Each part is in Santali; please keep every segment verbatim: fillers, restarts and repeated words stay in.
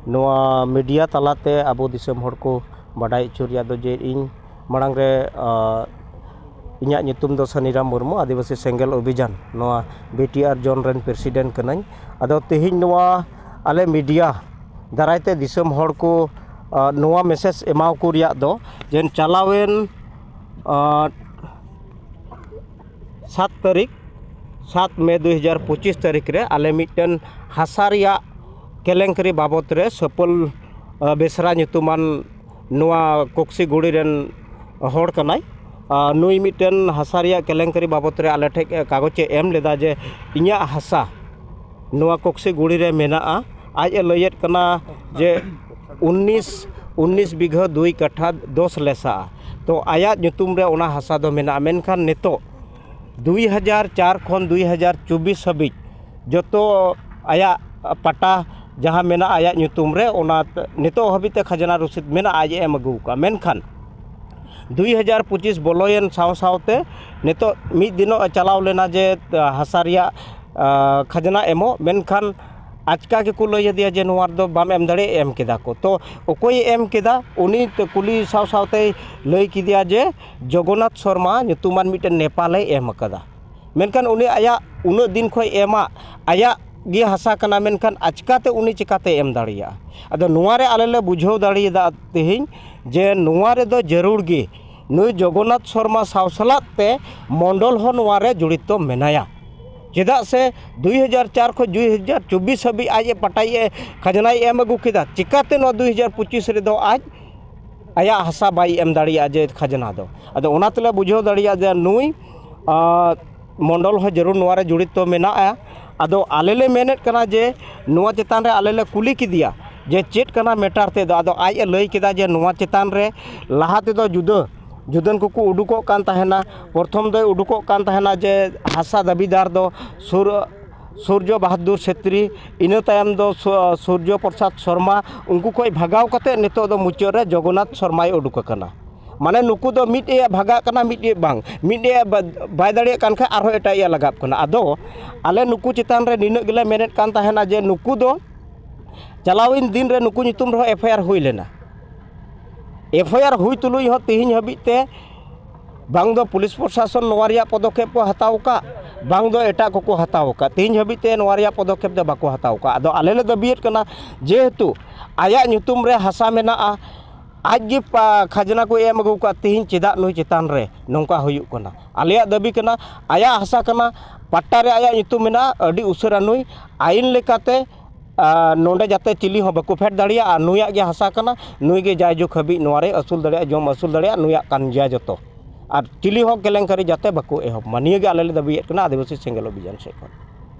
ᱱᱚᱣᱟ ᱢᱤᱰᱤᱭᱟ ᱛᱟᱞᱟᱛᱮ ᱟᱵᱚ ᱫᱤᱥᱚᱢ ᱦᱚᱲ ᱠᱚ ᱵᱟᱰᱟᱭ ᱦᱚᱪᱚ ᱨᱮᱭᱟᱜ ᱫᱚ ᱡᱮ ᱤᱧ ᱢᱟᱲᱟᱝ ᱨᱮ, ᱟ, ᱤᱧᱟᱹᱜ ᱧᱩᱛᱩᱢ ᱫᱚ ᱥᱟᱱᱤᱨᱟᱢ ᱢᱩᱨᱢᱩ, ᱟᱹᱫᱤᱵᱟᱹᱥᱤ ᱥᱮᱸᱜᱮᱞ ᱚᱵᱷᱤᱡᱟᱱ, ᱱᱚᱣᱟ ᱵᱤ ᱴᱤ ᱟᱨ ᱡᱳᱱ ᱨᱮᱱ ᱯᱨᱮᱥᱤᱰᱮᱱᱴ ᱠᱟᱹᱱᱟᱹᱧ᱾ ᱟᱫᱚ ᱛᱮᱦᱮᱧ ᱱᱚᱣᱟ ᱟᱞᱮ ᱢᱤᱰᱤᱭᱟ ᱫᱟᱨᱟᱭ ᱛᱮ ᱫᱤᱥᱚᱢ ᱦᱚᱲ ᱠᱚ, ᱟ, ᱱᱚᱣᱟ ᱢᱮᱥᱮᱡᱽ ᱮᱢᱟᱣ ᱠᱚ ᱨᱮᱭᱟᱜ ᱫᱚ ᱡᱮ ᱪᱟᱞᱟᱣᱮᱱ, ᱟ, ᱥᱟᱛ ᱛᱟᱹᱨᱤᱠᱷ, ᱥᱟᱛ ᱢᱮ ᱫᱩ ᱦᱟᱡᱟᱨ ᱯᱚᱸᱪᱤᱥ ᱛᱟᱹᱨᱤᱠᱷ ᱨᱮ ᱟᱞᱮ ᱢᱤᱫᱴᱮᱱ ᱦᱟᱥᱟ ᱨᱮᱭᱟᱜ ᱠᱮᱞᱮᱝᱠᱟᱨᱤ ᱵᱟᱵᱚᱛ ᱨᱮ ᱥᱟᱹᱯᱟᱹᱞ, ᱟ, ᱵᱮᱥᱨᱟ ᱧᱩᱛᱩᱢᱟᱱ ᱱᱚᱣᱟ ᱠᱚᱠᱥᱤ ᱜᱩᱲᱤ ᱨᱮᱱ ᱦᱚᱲ ᱠᱟᱱᱟᱭ᱾ ᱟ, ᱱᱩᱭ ᱢᱤᱫᱴᱮᱱ ᱦᱟᱥᱟ ᱨᱮᱭᱟᱜ ᱠᱮᱞᱮᱝᱠᱟᱨᱤ ᱵᱟᱵᱚᱛ ᱨᱮ ᱟᱞᱮ ᱴᱷᱮᱱ ᱠᱟᱜᱚᱡᱽ ᱮ ᱮᱢ ᱞᱮᱫᱟ ᱡᱮ ᱤᱧᱟᱹᱜ ᱦᱟᱥᱟ ᱱᱚᱣᱟ ᱠᱚᱠᱥᱤ ᱜᱩᱲᱤ ᱨᱮ ᱢᱮᱱᱟᱜᱼᱟ᱾ ᱟᱡ ᱮ ᱞᱟᱹᱭᱮᱫ ᱠᱟᱱᱟ ᱡᱮ ᱩᱱᱤᱥ, ᱩᱱᱤᱥ ᱵᱤᱜᱷᱟᱹ ᱫᱩᱭ ᱠᱟᱴᱷᱟ ᱫᱚᱥ ᱞᱮᱥᱟ᱾ ᱛᱚ ᱟᱭᱟᱜ ᱧᱩᱛᱩᱢ ᱨᱮ ᱚᱱᱟ ᱦᱟᱥᱟ ᱫᱚ ᱢᱮᱱᱟᱜᱼᱟ, ᱢᱮᱱᱠᱷᱟᱱ ᱱᱤᱛᱚᱜ ᱫᱩᱭ ᱦᱟᱡᱟᱨ ᱪᱟᱨ ᱠᱷᱚᱱ ᱫᱩᱭ ᱦᱟᱡᱟᱨ ᱪᱚᱵᱵᱤᱥ ᱦᱟᱹᱵᱤᱡ ᱡᱚᱛᱚ ᱟᱭᱟᱜ ᱯᱟᱴᱟ ᱡᱟᱦᱟᱸ ᱢᱮᱱᱟᱜᱼᱟ ᱟᱭᱟᱜ ᱧᱩᱛᱩᱢ ᱨᱮ, ᱚᱱᱟ ᱱᱤᱛᱚᱜ ᱦᱟᱹᱵᱤᱡ ᱛᱮ ᱠᱷᱟᱡᱽᱱᱟ ᱨᱚᱥᱤᱫ ᱢᱮᱱᱟᱜᱼᱟ, ᱟᱡ ᱮ ᱮᱢ ᱟᱹᱜᱩ ᱟᱠᱟᱫᱼᱟ᱾ ᱢᱮᱱᱠᱷᱟᱱ ᱫᱩᱭ ᱦᱟᱡᱟᱨ ᱯᱚᱸᱪᱤᱥ ᱵᱚᱞᱚᱭᱮᱱ ᱥᱟᱶ ᱥᱟᱶᱛᱮ ᱱᱤᱛᱚᱜ ᱢᱤᱫ ᱫᱤᱱᱚᱜ ᱮ ᱪᱟᱞᱟᱣ ᱞᱮᱱᱟ ᱡᱮ ᱦᱟᱥᱟ ᱨᱮᱭᱟᱜ, ᱟ, ᱠᱷᱟᱡᱽᱱᱟ ᱮᱢᱚᱜ, ᱢᱮᱱᱠᱷᱟᱱ ᱟᱪᱠᱟ ᱜᱮᱠᱚ ᱞᱟᱹᱭ ᱟᱫᱮᱭᱟ ᱡᱮ ᱱᱚᱣᱟ ᱨᱮᱫᱚ ᱵᱟᱢ ᱮᱢ ᱫᱟᱲᱮᱭᱟᱜᱼᱟ, ᱮᱢ ᱠᱮᱫᱟ ᱠᱚ᱾ ᱛᱚ ᱚᱠᱚᱭᱮ ᱮᱢ ᱠᱮᱫᱟ, ᱩᱱᱤ ᱛᱮ ᱠᱩᱞᱤ ᱥᱟᱶ ᱥᱟᱶᱛᱮᱭ ᱞᱟᱹᱭ ᱠᱮᱫᱮᱭᱟ ᱡᱮ ᱡᱚᱜᱚᱱᱱᱟᱛᱷ ᱥᱚᱨᱢᱟ ᱧᱩᱛᱩᱢᱟᱱ ᱢᱤᱫᱴᱮᱱ ᱱᱮᱯᱟᱞᱮ ᱮᱢ ᱟᱠᱟᱫᱟ᱾ ᱢᱮᱱᱠᱷᱟᱱ ᱩᱱᱤ ᱟᱭᱟᱜ ᱩᱱᱟᱹᱜ ᱫᱤᱱ ᱠᱷᱚᱱ ᱮᱢᱟᱜ ᱟᱭᱟᱜ ᱜᱮ ᱦᱟᱥᱟ ᱠᱟᱱᱟ, ᱢᱮᱱᱠᱷᱟᱱ ᱟᱪᱠᱟᱛᱮ ᱩᱱᱤ ᱪᱤᱠᱟᱛᱮ ᱮᱢ ᱫᱟᱲᱮᱭᱟᱜᱼᱟ? ᱟᱫᱚ ᱱᱚᱣᱟ ᱨᱮ ᱟᱞᱮ ᱞᱮ ᱵᱩᱡᱷᱟᱹᱣ ᱫᱟᱲᱮᱭᱟᱫᱟ ᱛᱮᱦᱮᱧ ᱡᱮ ᱱᱚᱣᱟ ᱨᱮᱫᱚ ᱡᱟᱹᱨᱩᱲ ᱜᱮ ᱱᱩᱭ ᱡᱚᱜᱚᱱᱱᱟᱛᱷ ᱥᱚᱨᱢᱟ ᱥᱟᱶ ᱥᱟᱞᱟᱜ ᱛᱮ ᱢᱚᱱᱰᱚᱞ ᱦᱚᱸ ᱱᱚᱣᱟ ᱨᱮ ᱡᱚᱲᱤᱛᱚ ᱢᱮᱱᱟᱭᱟ᱾ ᱪᱮᱫᱟᱜ ᱥᱮ ᱫᱩᱭ ᱦᱟᱡᱟᱨ ᱪᱟᱨ ᱠᱷᱚᱱ ᱫᱩᱭ ᱦᱟᱡᱟᱨ ᱪᱚᱵᱵᱤᱥ ᱦᱟᱹᱵᱤᱡ ᱟᱡ ᱮ ᱯᱟᱴᱟᱭ ᱮ ᱠᱷᱟᱡᱽᱱᱟᱭ ᱮᱢ ᱟᱹᱜᱩ ᱠᱮᱫᱟ, ᱪᱤᱠᱟᱛᱮ ᱱᱚᱣᱟ ᱫᱩᱭ ᱦᱟᱡᱟᱨ ᱯᱚᱸᱪᱤᱥ ᱨᱮᱫᱚ ᱟᱡ ᱟᱭᱟᱜ ᱦᱟᱥᱟ ᱵᱟᱭ ᱮᱢ ᱫᱟᱲᱮᱭᱟᱜᱼᱟ ᱡᱮ ᱠᱷᱟᱡᱽᱱᱟ ᱫᱚ? ᱟᱫᱚ ᱚᱱᱟ ᱛᱮᱞᱮ ᱵᱩᱡᱷᱟᱹᱣ ᱫᱟᱲᱮᱭᱟᱜᱼᱟ ᱡᱮ ᱱᱩᱭ, ᱟ, ᱢᱚᱱᱰᱚᱞ ᱦᱚᱸ ᱡᱟᱹᱨᱩᱲ ᱱᱚᱣᱟ ᱨᱮ ᱡᱚᱲᱤᱛᱚ ᱢᱮᱱᱟᱜᱼᱟ᱾ ᱟᱫᱚ ᱟᱞᱮ ᱞᱮ ᱢᱮᱱᱮᱫ ᱠᱟᱱᱟ ᱡᱮ ᱱᱚᱣᱟ ᱪᱮᱛᱟᱱ ᱨᱮ ᱟᱞᱮ ᱞᱮ ᱠᱩᱞᱤ ᱠᱮᱫᱮᱭᱟ ᱡᱮ ᱪᱮᱫ ᱠᱟᱱᱟ ᱢᱮᱴᱟᱨ ᱛᱮᱫ ᱫᱚ, ᱟᱫᱚ ᱟᱡ ᱮ ᱞᱟᱹᱭ ᱠᱮᱫᱟ ᱡᱮ ᱱᱚᱣᱟ ᱪᱮᱛᱟᱱ ᱨᱮ ᱞᱟᱦᱟ ᱛᱮᱫᱚ ᱡᱩᱫᱟᱹ ᱡᱩᱫᱟᱹᱱ ᱠᱚᱠᱚ ᱩᱰᱩᱠᱚᱜ ᱠᱟᱱ ᱛᱟᱦᱮᱱᱟ᱾ ᱯᱨᱚᱛᱷᱚᱢ ᱫᱚᱭ ᱩᱰᱩᱠᱚᱜ ᱠᱟᱱ ᱛᱟᱦᱮᱱᱟ ᱡᱮ ᱦᱟᱥᱟ ᱫᱟᱹᱵᱤᱫᱟᱨ ᱫᱚ ᱥᱩᱨ ᱥᱩᱨᱡᱚ ᱵᱟᱦᱟᱫᱩᱨ ᱪᱷᱮᱛᱨᱤ, ᱤᱱᱟᱹ ᱛᱟᱭᱚᱢ ᱫᱚ ᱥᱩ-, ᱥᱩᱨᱡᱚ ᱯᱨᱚᱥᱟᱫᱽ ᱥᱚᱨᱢᱟ, ᱩᱱᱠᱩ ᱠᱷᱚᱱ ᱵᱷᱟᱜᱟᱣ ᱠᱟᱛᱮ ᱱᱤᱛᱚᱜ ᱫᱚ ᱢᱩᱪᱟᱹᱫ ᱨᱮ ᱡᱚᱜᱚᱱᱱᱟᱛᱷ ᱥᱚᱨᱢᱟᱭ ᱩᱰᱩᱠ ᱟᱠᱟᱱᱟ᱾ ᱢᱟᱱᱮ ᱱᱩᱠᱩ ᱫᱚ ᱢᱤᱫ ᱮ ᱵᱷᱟᱜᱟᱜ ᱠᱟᱱᱟ, ᱢᱤᱫ ᱮ ᱵᱟᱝ, ᱢᱤᱫ ᱮ ᱵᱟ-, ᱵᱟᱭ ᱫᱟᱲᱮᱭᱟᱜ ᱠᱟᱱ ᱠᱷᱟᱱ ᱟᱨᱦᱚᱸ ᱮᱴᱟᱜ ᱮ ᱞᱟᱜᱟᱜ ᱠᱟᱱᱟ᱾ ᱟᱫᱚ ᱟᱞᱮ ᱱᱩᱠᱩ ᱪᱮᱛᱟᱱ ᱨᱮ ᱱᱤᱱᱟᱹᱜ ᱜᱮᱞᱮ ᱢᱮᱱᱮᱫ ᱠᱟᱱ ᱛᱟᱦᱮᱱᱟ ᱡᱮ ᱱᱩᱠᱩ ᱫᱚ ᱪᱟᱞᱟᱣᱮᱱ ᱫᱤᱱ ᱨᱮ ᱱᱩᱠᱩ ᱧᱩᱛᱩᱢ ᱨᱮᱦᱚᱸ ᱮᱯᱷ ᱟᱭ ᱟᱨ ᱦᱩᱭ ᱞᱮᱱᱟ᱾ ᱮᱯᱷ ᱟᱭ ᱟᱨ ᱦᱩᱭ ᱛᱩᱞᱩᱡ ᱦᱚᱸ ᱛᱮᱦᱮᱧ ᱦᱟᱹᱵᱤᱡ ᱛᱮ ᱵᱟᱝ ᱫᱚ ᱯᱩᱞᱤᱥ ᱯᱨᱚᱥᱟᱥᱚᱱ ᱱᱚᱣᱟ ᱨᱮᱭᱟᱜ ᱯᱚᱫᱚᱠᱷᱮᱯ ᱠᱚ ᱦᱟᱛᱟᱣ ᱟᱠᱟᱫ, ᱵᱟᱝ ᱫᱚ ᱮᱴᱟᱜ ᱠᱚᱠᱚ ᱦᱟᱛᱟᱣ ᱟᱠᱟᱫ᱾ ᱛᱮᱦᱮᱧ ᱦᱟᱹᱵᱤᱡ ᱛᱮ ᱱᱚᱣᱟ ᱨᱮᱭᱟᱜ ᱯᱚᱫᱚᱠᱷᱮᱯ ᱫᱚ ᱵᱟᱠᱚ ᱦᱟᱛᱟᱣ ᱟᱠᱟᱫ᱾ ᱟᱫᱚ ᱟᱞᱮ ᱞᱮ ᱫᱟᱹᱵᱤᱭᱮᱫ ᱠᱟᱱᱟ, ᱡᱮᱦᱮᱛᱩ ᱟᱭᱟᱜ ᱧᱩᱛᱩᱢ ᱨᱮ ᱦᱟᱥᱟ ᱢᱮᱱᱟᱜᱼᱟ, ᱟᱡ ᱜᱮ ᱯᱟ-, ᱠᱷᱟᱡᱽᱱᱟ ᱠᱚ ᱮᱢ ᱟᱹᱜᱩ ᱟᱠᱟᱫ, ᱛᱮᱦᱮᱧ ᱪᱮᱫᱟᱜ ᱱᱩᱭ ᱪᱮᱛᱟᱱ ᱨᱮ ᱱᱚᱝᱠᱟ ᱦᱩᱭᱩᱜ ᱠᱟᱱᱟ? ᱟᱞᱮᱭᱟᱜ ᱫᱟᱹᱵᱤ ᱠᱟᱱᱟ, ᱟᱭᱟᱜ ᱦᱟᱥᱟ ᱠᱟᱱᱟ, ᱯᱟᱴᱴᱟ ᱨᱮ ᱟᱭᱟᱜ ᱧᱩᱛᱩᱢ ᱢᱮᱱᱟᱜᱼᱟ, ᱟᱹᱰᱤ ᱩᱥᱟᱹᱨᱟ ᱱᱩᱭ ᱟᱭᱤᱱ ᱞᱮᱠᱟᱛᱮ, ᱟᱨ ᱱᱚᱰᱮ ᱡᱟᱛᱮ ᱪᱤᱞᱤ ᱦᱚᱸ ᱵᱟᱠᱚ ᱯᱷᱮᱰ ᱫᱟᱲᱮᱭᱟᱜᱼᱟ, ᱟᱨ ᱱᱩᱭᱟᱜ ᱜᱮ ᱦᱟᱥᱟ ᱠᱟᱱᱟ, ᱱᱩᱭ ᱜᱮ ᱡᱟᱭᱡᱩᱜᱽ ᱦᱟᱹᱵᱤᱡ ᱱᱚᱣᱟ ᱨᱮ ᱟᱹᱥᱩᱞ ᱫᱟᱲᱮᱭᱟᱜᱼᱟ, ᱡᱚᱢ ᱟᱹᱥᱩᱞ ᱫᱟᱲᱮᱭᱟᱜᱼᱟ, ᱱᱩᱭᱟᱜ ᱠᱟᱱ ᱜᱮᱭᱟ ᱡᱚᱛᱚ᱾ ᱟᱨ ᱪᱤᱞᱤ ᱦᱚᱸ ᱠᱮᱞᱮᱝᱠᱟᱨᱤ ᱡᱟᱛᱮ ᱵᱟᱠᱚ ᱮᱦᱚᱵ ᱢᱟ, ᱱᱤᱭᱟᱹ ᱜᱮ ᱟᱞᱮ ᱞᱮ ᱫᱟᱹᱵᱤᱭᱮᱫ ᱠᱟᱱᱟ ᱟᱹᱫᱤᱵᱟᱹᱥᱤ ᱥᱮᱸᱜᱮᱞ ᱚᱵᱷᱤᱡᱟᱱ ᱥᱮᱫ ᱠᱷᱚᱱ᱾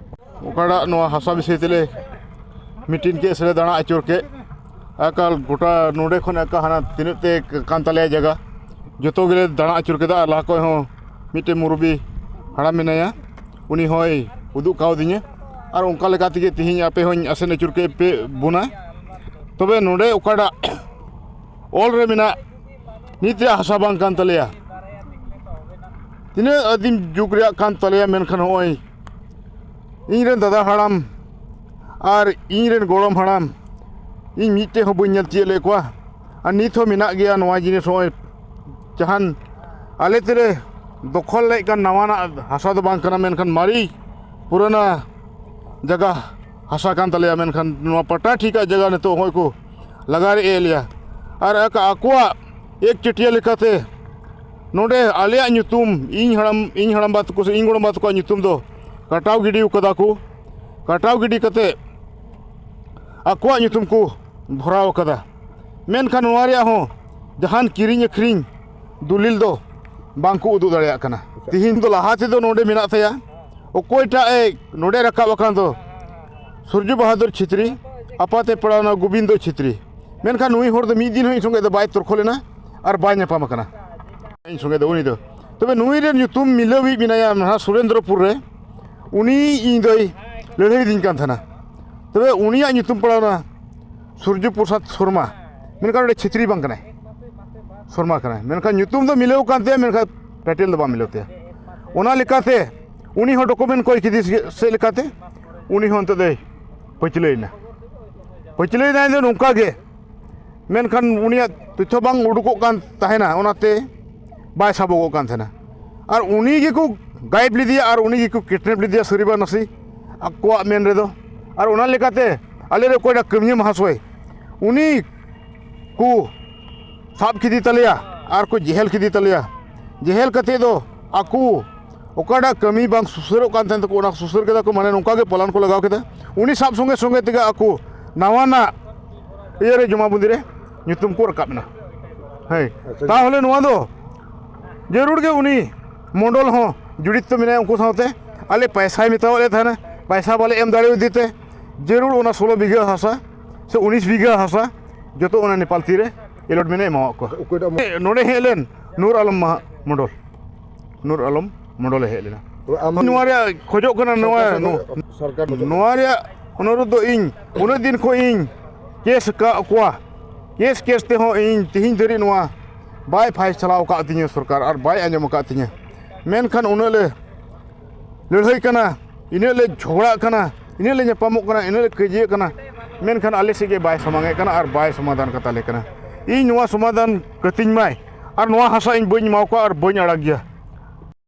ᱚᱠᱟᱴᱟᱜ ᱱᱚᱣᱟ ᱦᱟᱥᱟ ᱵᱤᱥᱚᱭ ᱛᱮᱞᱮ ᱢᱤᱴᱤᱝ ᱠᱮᱫ ᱥᱮᱞᱮ ᱫᱟᱬᱟ ᱟᱹᱪᱩᱨ ᱠᱮᱫ, ᱮᱠᱟᱞ ᱜᱚᱴᱟ ᱱᱚᱰᱮ ᱠᱷᱚᱱ ᱮᱠᱟᱞ ᱦᱟᱱᱟ ᱛᱤᱱᱟᱹᱜ ᱛᱮ ᱠᱟᱱ ᱛᱟᱞᱮᱭᱟ ᱡᱟᱭᱜᱟ, ᱡᱚᱛᱚ ᱜᱮᱞᱮ ᱫᱟᱬᱟ ᱟᱹᱪᱩᱨ ᱠᱮᱫᱟ᱾ ᱟᱨ ᱞᱟᱦᱟ ᱠᱷᱚᱱ ᱦᱚᱸ ᱢᱤᱫᱴᱮᱱ ᱢᱩᱨᱩᱵᱤ ᱦᱟᱲᱟᱢ ᱢᱮᱱᱟᱭᱟ, ᱩᱱᱤ ᱦᱚᱸᱭ ᱩᱫᱩᱜ ᱠᱟᱣᱫᱤᱧᱟ᱾ ᱟᱨ ᱚᱱᱠᱟ ᱞᱮᱠᱟ ᱛᱮᱜᱮ ᱛᱮᱦᱮᱧ ᱟᱯᱮ ᱦᱚᱸᱧ ᱟᱥᱮᱱ ᱟᱹᱪᱩᱨ ᱠᱮᱫ ᱯᱮ ᱵᱚᱱᱟ᱾ ᱛᱚᱵᱮ ᱱᱚᱰᱮ ᱚᱠᱟᱴᱟᱜ ᱚᱞ ᱨᱮ ᱢᱮᱱᱟᱜ, ᱱᱤᱛ ᱨᱮᱭᱟᱜ ᱦᱟᱥᱟ ᱵᱟᱝ ᱠᱟᱱ ᱛᱟᱞᱮᱭᱟ, ᱛᱤᱱᱟᱹᱜ ᱟᱹᱫᱤᱢ ᱡᱩᱜᱽ ᱨᱮᱭᱟᱜ ᱠᱟᱱ ᱛᱟᱞᱮᱭᱟ, ᱢᱮᱱᱠᱷᱟᱱ ᱱᱚᱜᱼᱚᱭ ᱤᱧ ᱨᱮᱱ ᱫᱟᱫᱟ ᱦᱟᱲᱟᱢ ᱟᱨ ᱤᱧ ᱨᱮᱱ ᱜᱚᱲᱚᱢ ᱦᱟᱲᱟᱢ, ᱤᱧ ᱢᱤᱫᱴᱮᱡ ᱦᱚᱸ ᱵᱟᱹᱧ ᱧᱮᱞ ᱛᱤᱭᱳᱜ ᱞᱮᱫ ᱠᱚᱣᱟ᱾ ᱟᱨ ᱱᱤᱛ ᱦᱚᱸ ᱢᱮᱱᱟᱜ ᱜᱮᱭᱟ ᱱᱚᱣᱟ ᱡᱤᱱᱤᱥ, ᱱᱚᱜᱼᱚᱭ ᱡᱟᱦᱟᱱ ᱟᱞᱮ ᱛᱮᱞᱮ ᱫᱚᱠᱷᱚᱞ ᱞᱮᱫ ᱠᱟᱱ ᱱᱟᱣᱟᱱᱟᱜ ᱦᱟᱥᱟ ᱫᱚ ᱵᱟᱝ ᱠᱟᱱᱟ, ᱢᱮᱱᱠᱷᱟᱱ ᱢᱟᱨᱮ ᱯᱩᱨᱟᱹᱱᱟ ᱡᱟᱭᱜᱟ ᱦᱟᱥᱟ ᱠᱟᱱ ᱛᱟᱞᱮᱭᱟ, ᱢᱮᱱᱠᱷᱟᱱ ᱱᱚᱣᱟ ᱯᱟᱴᱟ ᱴᱷᱤᱠᱟᱜ ᱡᱟᱭᱜᱟ ᱱᱤᱛᱚᱜ ᱦᱚᱸᱜᱼᱚᱭ ᱠᱚ ᱞᱟᱜᱟ ᱨᱮᱡ ᱮᱫ ᱞᱮᱭᱟ᱾ ᱟᱨ ᱟᱠ-, ᱟᱠᱚᱣᱟᱜ ᱮᱠ ᱪᱟᱹᱴᱭᱟᱹ ᱞᱮᱠᱟᱛᱮ ᱱᱚᱰᱮ ᱟᱞᱮᱭᱟᱜ ᱧᱩᱛᱩᱢ, ᱤᱧ ᱦᱟᱲᱟᱢ, ᱤᱧ ᱦᱟᱲᱟᱢᱵᱟ ᱛᱟᱠᱚ ᱥᱮ ᱤᱧ ᱜᱚᱲᱚᱢᱵᱟ ᱛᱟᱠᱚᱣᱟᱜ ᱧᱩᱛᱩᱢ ᱫᱚ ᱠᱟᱴᱟᱣ ᱜᱤᱰᱤ ᱠᱟᱫᱟ ᱠᱚ᱾ ᱠᱟᱴᱟᱣ ᱜᱤᱰᱤ ᱠᱟᱛᱮ ᱟᱠᱚᱣᱟᱜ ᱧᱩᱛᱩᱢ ᱠᱚ ᱵᱷᱚᱨᱟᱣ ᱠᱟᱫᱟ᱾ ᱢᱮᱱᱠᱷᱟᱱ ᱱᱚᱣᱟ ᱨᱮᱭᱟᱜ ᱦᱚᱸ ᱡᱟᱦᱟᱱ ᱠᱤᱨᱤᱧ ᱟᱹᱠᱷᱨᱤᱧ ᱫᱚᱞᱤᱞ ᱫᱚ ᱵᱟᱝ ᱠᱚ ᱩᱫᱩᱜ ᱫᱟᱲᱮᱭᱟᱜ ᱠᱟᱱᱟ᱾ ᱛᱤᱦᱤᱧ ᱫᱚ ᱞᱟᱦᱟ ᱛᱮᱫᱚ ᱱᱚᱰᱮ ᱢᱮᱱᱟᱜ ᱛᱟᱭᱟ, ᱚᱠᱚᱭᱴᱟᱜ ᱮ ᱱᱚᱰᱮ ᱨᱟᱠᱟᱵ ᱟᱠᱟᱱ ᱫᱚ ᱥᱩᱨᱡᱩ ᱵᱟᱦᱟᱫᱩᱨ ᱪᱷᱮᱛᱨᱤ, ᱟᱯᱟᱛᱮ ᱯᱟᱲᱟᱣᱱᱟ ᱜᱳᱵᱤᱱᱫᱚ ᱪᱷᱮᱛᱨᱤ᱾ ᱢᱮᱱᱠᱷᱟᱱ ᱱᱩᱭ ᱦᱚᱲ ᱫᱚ ᱢᱤᱫ ᱫᱤᱱ ᱦᱚᱸ ᱤᱧ ᱥᱚᱸᱜᱮ ᱫᱚ ᱵᱟᱭ ᱛᱚᱨᱠᱚ ᱞᱮᱱᱟ ᱟᱨ ᱵᱟᱭ ᱧᱟᱯᱟᱢ ᱟᱠᱟᱱᱟ᱾ ᱤᱧ ᱥᱚᱸᱜᱮ ᱫᱚ ᱩᱱᱤ ᱫᱚ, ᱛᱚᱵᱮ ᱱᱩᱭ ᱨᱮᱱ ᱧᱩᱛᱩᱢ ᱢᱤᱞᱟᱹᱣᱤᱡ ᱢᱮᱱᱟᱭᱟ ᱱᱟᱦᱟᱜ ᱥᱩᱨᱮᱱᱫᱨᱚᱯᱩᱨ ᱨᱮ, ᱩᱱᱤ ᱤᱧ ᱫᱚᱭ ᱞᱟᱹᱲᱦᱟᱹᱭ ᱫᱤᱧ ᱠᱟᱱ ᱛᱟᱦᱮᱱᱟ᱾ ᱛᱚᱵᱮ ᱩᱱᱤᱭᱟᱜ ᱧᱩᱛᱩᱢ ᱯᱟᱲᱟᱣᱱᱟ ᱥᱩᱨᱡᱩ ᱯᱨᱚᱥᱟᱫᱽ ᱥᱚᱨᱢᱟ, ᱢᱮᱱᱠᱷᱟᱱ ᱚᱸᱰᱮ ᱪᱷᱮᱛᱨᱤ ᱵᱟᱝ ᱠᱟᱱᱟᱭ, ᱥᱚᱨᱢᱟ ᱠᱟᱱᱟᱭ, ᱢᱮᱱᱠᱷᱟᱱ ᱧᱩᱛᱩᱢ ᱫᱚ ᱢᱤᱞᱟᱹᱣ ᱠᱟᱱ ᱛᱟᱭᱟ, ᱢᱮᱱᱠᱷᱟᱱ ᱴᱟᱭᱴᱮᱞ ᱫᱚ ᱵᱟᱝ ᱢᱤᱞᱟᱹᱣ ᱛᱟᱭᱟ᱾ ᱚᱱᱟ ᱞᱮᱠᱟᱛᱮ ᱩᱱᱤ ᱦᱚᱸ ᱰᱚᱠᱩᱢᱮᱱᱴ ᱠᱚᱭ ᱠᱮᱫᱮ ᱥᱮ-, ᱥᱮᱫ ᱞᱮᱠᱟᱛᱮ ᱩᱱᱤ ᱦᱚᱸ ᱱᱤᱛᱚᱜ ᱫᱚᱭ ᱯᱟᱹᱪᱷᱞᱟᱹᱭᱮᱱᱟ᱾ ᱯᱟᱹᱪᱷᱞᱟᱹᱭᱮᱱᱟᱭ ᱫᱚ ᱱᱚᱝᱠᱟ ᱜᱮ, ᱢᱮᱱᱠᱷᱟᱱ ᱩᱱᱤᱭᱟᱜ ᱛᱚᱛᱛᱷᱚ ᱵᱟᱝ ᱩᱰᱩᱠᱚᱜ ᱠᱟᱱ ᱛᱟᱦᱮᱱᱟ, ᱚᱱᱟᱛᱮ ᱵᱟᱭ ᱥᱟᱵᱚᱜᱚᱜ ᱠᱟᱱ ᱛᱟᱦᱮᱱᱟ᱾ ᱟᱨ ᱩᱱᱤ ᱜᱮᱠᱚ ᱜᱟᱭᱤᱰ ᱞᱮᱫᱮᱭᱟ ᱟᱨ ᱩᱱᱤ ᱜᱮᱠᱚ ᱠᱤᱰᱱᱮᱯ ᱞᱮᱫᱮᱭᱟ, ᱥᱟᱹᱨᱤ ᱵᱟ ᱱᱟᱥᱮ ᱟᱠᱚᱣᱟᱜ ᱢᱮᱱ ᱨᱮᱫᱚ᱾ ᱟᱨ ᱚᱱᱟ ᱞᱮᱠᱟᱛᱮ ᱟᱞᱮ ᱨᱮ ᱚᱠᱚᱭᱴᱟᱜ ᱠᱟᱹᱢᱤᱭᱟᱹ ᱢᱟᱦᱟᱥᱚᱭ, ᱩᱱᱤ ᱠᱚ ᱥᱟᱵ ᱠᱮᱫᱮ ᱛᱟᱞᱮᱭᱟ ᱟᱨ ᱠᱚ ᱡᱮᱦᱮᱞ ᱠᱮᱫᱮ ᱛᱟᱞᱮᱭᱟ᱾ ᱡᱮᱦᱮᱞ ᱠᱟᱛᱮ ᱫᱚ ᱟᱠᱚ ᱚᱠᱟᱴᱟᱜ ᱠᱟᱹᱢᱤ ᱵᱟᱝ ᱥᱩᱥᱟᱹᱨᱚᱜ ᱠᱟᱱ ᱛᱟᱦᱮᱸ ᱛᱟᱠᱚ, ᱚᱱᱟ ᱠᱚ ᱥᱩᱥᱟᱹᱨ ᱠᱮᱫᱟ ᱠᱚ, ᱢᱟᱱᱮ ᱱᱚᱝᱠᱟ ᱜᱮ ᱯᱞᱟᱱ ᱠᱚ ᱞᱟᱜᱟᱣ ᱠᱮᱫᱟ᱾ ᱩᱱᱤ ᱥᱟᱵ ᱥᱚᱸᱜᱮ ᱥᱚᱸᱜᱮ ᱛᱮᱜᱮ ᱟᱠᱚ ᱱᱟᱣᱟᱱᱟᱜ ᱤᱭᱟᱹ ᱨᱮ, ᱡᱚᱢᱟᱵᱚᱱᱫᱤ ᱨᱮ ᱧᱩᱛᱩᱢ ᱠᱚ ᱨᱟᱠᱟᱵ ᱮᱱᱟ᱾ ᱦᱮᱸ, ᱟᱪᱪᱷᱟ᱾ ᱛᱟᱦᱚᱞᱮ ᱱᱚᱣᱟ ᱫᱚ ᱡᱟᱹᱨᱩᱲ ᱜᱮ ᱩᱱᱤ ᱢᱚᱰᱚᱞ ᱦᱚᱸ ᱡᱚᱲᱤᱛ ᱢᱮᱱᱟᱭᱟ ᱩᱱᱠᱩ ᱥᱟᱶᱛᱮ᱾ ᱟᱞᱮ ᱯᱟᱭᱥᱟᱭ ᱢᱮᱛᱟᱣᱟᱫ ᱞᱮ ᱛᱟᱦᱮᱱᱟ, ᱯᱟᱭᱥᱟ ᱵᱟᱞᱮ ᱮᱢ ᱫᱟᱲᱮᱭᱟᱫᱮ ᱛᱮ ᱡᱟᱹᱨᱩᱲ ᱚᱱᱟ ᱥᱳᱞᱳ ᱵᱤᱜᱷᱟᱹ ᱦᱟᱥᱟ ᱥᱮ ᱩᱱᱤᱥ ᱵᱤᱜᱷᱟᱹ ᱦᱟᱥᱟ ᱡᱚᱛᱚ ᱚᱱᱟ ᱱᱮᱯᱟᱞ ᱛᱤᱨᱮ ᱮᱞᱚᱴᱢᱮᱱᱴ ᱮ ᱮᱢᱟᱣᱟᱫ ᱠᱚᱣᱟ᱾ ᱚᱠᱚᱭᱴᱟᱜ ᱢᱚ- ᱱᱚᱰᱮ ᱦᱮᱡ ᱞᱮᱱ ᱱᱩᱨ ᱟᱞᱚᱢ ᱢᱟᱦᱟ ᱢᱚᱰᱚᱞ, ᱱᱩᱨ ᱟᱞᱚᱢ ᱢᱚᱰᱚᱞᱮ ᱦᱮᱡ ᱞᱮᱱᱟ᱾ ᱛᱚᱵᱮ ᱟᱢ ᱱᱚᱣᱟ ᱨᱮᱭᱟᱜ ᱠᱷᱚᱡᱚᱜ ᱠᱟᱱᱟ, ᱱᱚᱣᱟ ᱥᱚᱨᱠᱟᱨ ᱴᱷᱮᱱ ᱠᱷᱚᱱ, ᱥᱚᱨᱠᱟᱨ ᱴᱷᱮᱱ ᱠᱷᱚᱱ᱾ ᱱᱚᱣᱟ ᱨᱮᱭᱟᱜ ᱚᱱᱩᱨᱳᱫᱷ ᱫᱚ ᱤᱧ ᱩᱱᱟᱹᱜ ᱫᱤᱱ ᱠᱷᱚᱱ ᱤᱧ ᱠᱮᱥ ᱟᱠᱟᱫ ᱠᱚᱣᱟ, ᱠᱮᱥ ᱠᱮᱥ ᱛᱮᱦᱚᱸ ᱤᱧ ᱛᱮᱦᱮᱧ ᱫᱷᱟᱹᱨᱤᱡ ᱱᱚᱣᱟ ᱵᱟᱭ ᱯᱷᱟᱭᱥᱟᱞᱟ ᱟᱠᱟᱫ ᱛᱤᱧᱟᱹ ᱥᱚᱨᱠᱟᱨ, ᱟᱨ ᱵᱟᱭ ᱟᱸᱡᱚᱢ ᱟᱠᱟᱫ ᱛᱤᱧᱟᱹ᱾ ᱢᱮᱱᱠᱷᱟᱱ ᱩᱱᱟᱹᱜ ᱞᱮ ᱞᱟᱹᱲᱦᱟᱹᱭ ᱠᱟᱱᱟ, ᱤᱱᱟᱹᱜ ᱞᱮ ᱡᱷᱚᱜᱽᱲᱟᱜ ᱠᱟᱱᱟ, ᱤᱱᱟᱹᱜ ᱞᱮ ᱧᱟᱯᱟᱢᱚᱜ ᱠᱟᱱᱟ, ᱤᱱᱟᱹᱜ ᱞᱮ ᱠᱟᱹᱭᱡᱟᱹᱜ ᱠᱟᱱᱟ, ᱢᱮᱱᱠᱷᱟᱱ ᱟᱞᱮ ᱥᱮᱫ ᱜᱮ ᱵᱟᱭ ᱥᱚᱢᱟᱫᱟᱱ ᱠᱟᱛᱟᱞᱮ ᱠᱟᱱᱟ᱾ ᱤᱧ ᱱᱚᱣᱟ ᱥᱚᱢᱟᱫᱟᱱ ᱠᱟᱹᱛᱤᱧ ᱢᱟᱭ ᱟᱨ ᱱᱚᱣᱟ ᱦᱟᱥᱟ ᱤᱧ ᱵᱟᱹᱧ ᱮᱢᱟ ᱠᱚᱣᱟ ᱟᱨ ᱵᱟᱹᱧ ᱟᱲᱟᱜ ᱜᱮᱭᱟ᱾